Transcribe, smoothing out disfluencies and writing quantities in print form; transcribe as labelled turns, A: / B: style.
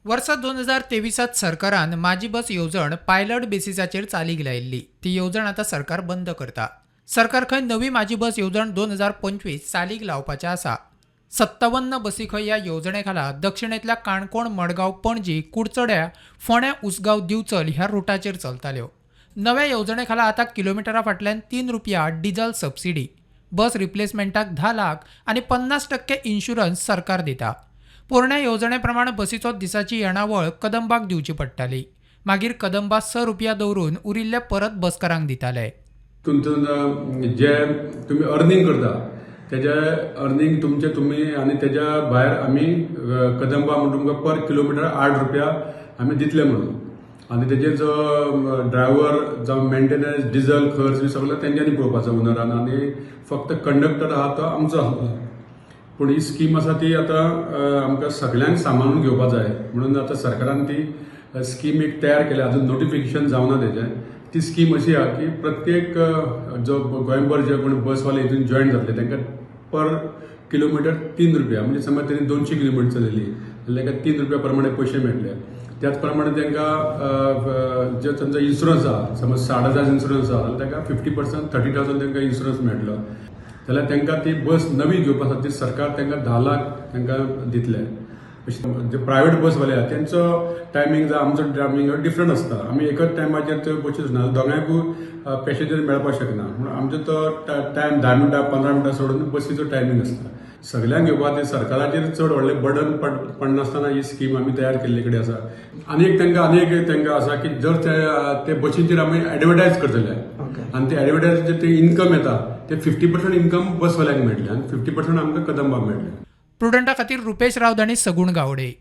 A: वर्सा 2023त सरकारान माझी बस येवजण पायलट बेसिसाचेर चालीक लायिल्ली. ती येवजण आतां सरकार बंद करता. सरकार खंय नवी माझी बस येवजण 2025 चालीक लावपाचें आसा. 57 बसी खंय ह्या येवजणे खाला दक्षिणेंतल्या काणकोण, मडगांव, पणजी, कुडचड्या, फोंड्या, उसगांव, दिवचल ह्या रुटाचेर चलताल्यो. नव्या येवजणे खाला आतां किलोमिटरा फाटल्यान 3 रुपया डिझल सबसिडी, बस रिप्लेसमेंटाक 10 लाख आनी 50% इन्शुरन्स सरकार दिता. पोरण्या येवजणे प्रमाण बसीचो दिसाची येणावळ कदंबाक दिवची पडटाली. मागीर कदंबा 6 रुपया दवरून उरिल्ले परत बसकारांक दिताले.
B: तुमचं जे तुमी अर्निंग करता, तेजे अर्निंग तुमचे तुमी आनी तेज्या भायर आमी कदंबा म्हणून तुमकां पर किलोमिटर 8 रुपया आमी दितले म्हणून. आनी तेजेर जो ड्रायव्हर जावं मेंटेनन्स, डिझल खर्च बी सगळो तेंच्यांनी पळोवपाचो ओनरान आनी फक्त कंडक्टर आहा तो आमचो आसतलो. पूण ही स्कीम आसा ती आतां आमकां सगल्यांक सांबाळून घेवपा जाय म्हणून आतां सरकारान ती स्कीम एक तयार केल्या. अजून नोटिफिकेशन जावना तेजें. ती स्कीम अशी आहा की प्रत्येक जो गोंयभर जे कोण बसवाले हितून जॉयन जातले, तांकां पर किलोमिटर 3 रुपया, म्हणजे समज तेणी 200 किलोमिटर चलयली जाल्यार तांकां 3 रुपया प्रमाणे पयशे मेळटले. त्याच प्रमाणे तांकां जे तांचो इन्शुरन्स आहा, समज 60,000 इन्शुरन्स आहा जाल्यार तांकां 50%, 30,000 तांकां इन्शुरन्स मेळटलो. जाल्यार तांकां ती बस नवी घेवपा खातीर सरकार तांकां 10 लाख तांकां दितले. अशें जे प्रायवेट बसवाले आहा, तेंचो टायमींग जावं आमचो टायमींग डिफरंट आसता. आमी एकच टायमाचेर त्यो बसी ना, दोगांयकूय पॅसेंजर मेळपाक शकना. म्हणून आमचो तो टायम 10 मिनटां, 15 मिनटां सोडून बसीचो टायमींग आसता. सगल्यांक घेवपा खातीर सरकाराचेर चड व्हडलें बर्डन पडनासतना ही स्कीम आमी तयार केल्ले कडेन आसा. आनी एक तांकां आसा की जर ते ते बशींचेर आमी एडवर्टायज करतले आनी ते एडवर्टायज ते इन्कम येता, ते 50% इन्कम बसवाल्यांक मेळटलें आनी 50% आमकां कदंबाक मेळटलें.
A: प्रुडंटा खातीर रुपेश रावत आनी सगुण गावडे.